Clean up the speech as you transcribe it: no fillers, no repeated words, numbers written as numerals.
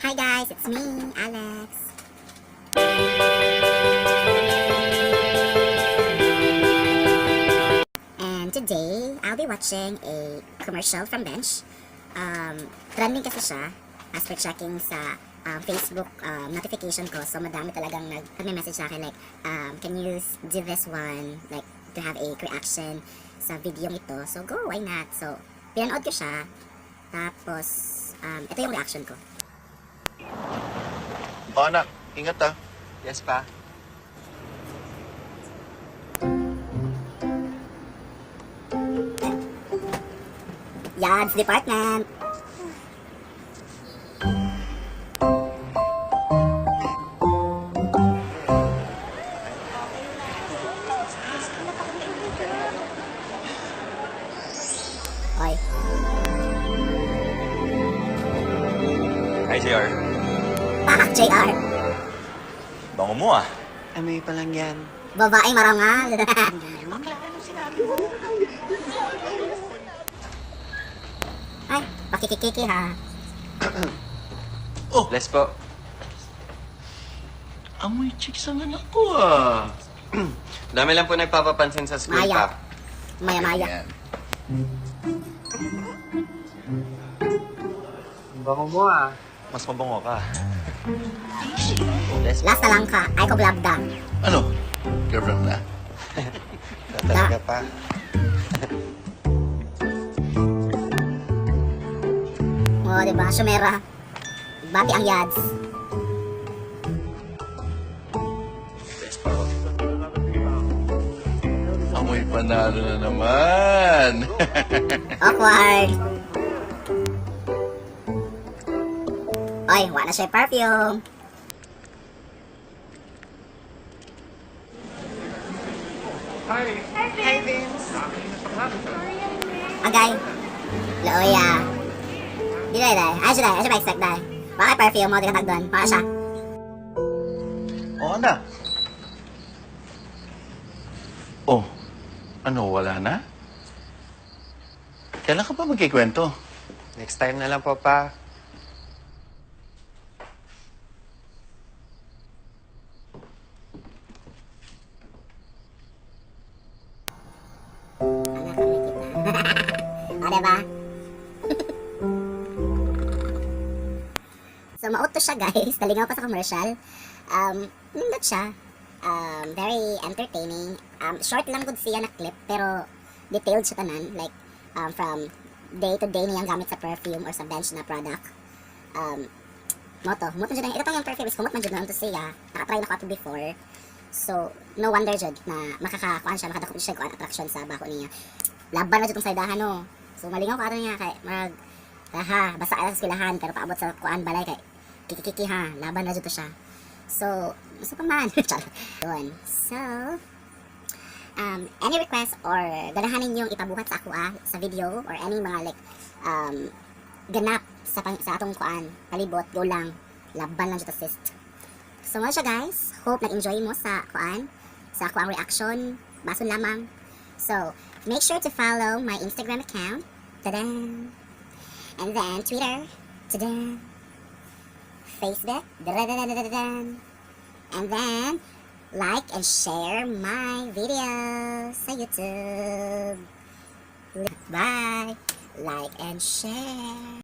Hi guys, it's me, Alex. And today, I'll be watching a commercial from Bench. Trending kasi siya as per checking sa Facebook notification ko. So, madami talagang nagme-message sa akin like, "Can you do this one?" Like, to have a reaction sa video ito. So, go, why not? So, pinanood ko siya. Tapos, ito yung reaction ko. O anak, ingat ah. Yes, Pa. Yads Department! Oy, Hi, JR. Pakak JR! Bango mo ah. Amoy pa lang yan. Babaeng marangal! Ay, pakikikiki ha. Oh, Bless po. Amoy chicks ang anak ko ah. Dami lang po nagpapapansin sa school, Maya. Pa. Maya-maya. Yan. Bango mo ah. Mas mabango ka. Bless po. Last na lang ka. Ay ko blabda. Ano? Girlfriend na? Talaga pa. O, di ba? Sumera. Bati ang yads. Bless po. Amoy panalo na naman. Awkward. Oy, wala siya perfume. Hi, Vince. Agay. Looya. Di na dai. Ay siya dai. Ay siya ma-expect dai. Baka perfume mo, di ka tag doon. Baka siya. O anak. Oh, ano, wala na? Kailan ka pa magkikwento? Next time na lang po, Pa. Anak, kami kita. O, diba? So, mauto siya, guys. Nalingaw ko sa commercial. Nindot siya. Very entertaining. Short lang gud siya na clip, pero detailed siya tanan. Like, from day to day niyang gamit sa perfume or sa Bench na product. Moto jud ang ito yung perfume is kumot man jud na to siya. Nakatry na ko ato before. So, no wonder jud na makakakuan siya, makadakop siya kuan attraction sa bako niya. Laban na jud tong saydahan no. So malingaw ka ato niya kay mag ha, basta sa eskwelahan pero paabot sa kuan balay kay kikikiki ha, laban na jud to siya. So, gusto pa man. Charot. Yun. So, any request or ganahan ninyong ipabuhat sa ako ah, sa video or any mga like ganap sa atong kuan, palibot, go lang. Laban lang jud to, sis. So mao siya guys, hope nag-enjoy mo sa kuan, sa ako ang reaction, bason lamang. So, make sure to follow my Instagram account. Tada! And then Twitter. Tada! Facebook. Da-da-da-da-da-da. And then like and share my videos sa YouTube. Bye! Like and share.